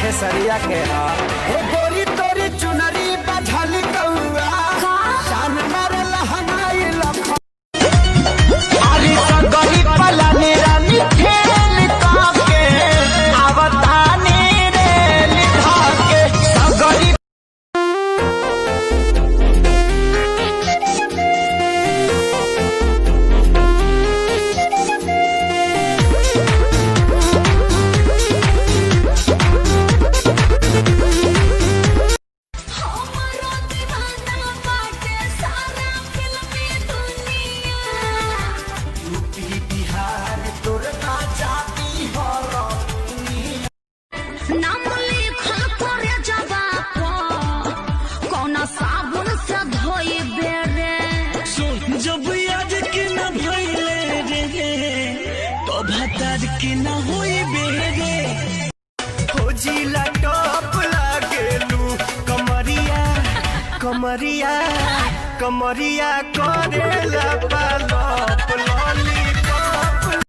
खेसरिया के हा। हे गोरी तोरी चुनरी बझल कौआ, जान मारे लहंगाई लख। अरे सगरी पलानी रानी खेल काके आवतानी रे लिखा के सगरी। हमारो दीवाना बाटे सारा फिल्मी दुनिया। यूपी बिहार तोर ना जाती हो। नाम लिखल करे जवाब कौना साबुन से धोइबे रे? सुन, जब याद के न भइले रे तो भतार के न होई बेरे। हो जिला टॉप लागेलू, कमरिया कमरिया कमरिया करेला पालप लॉली।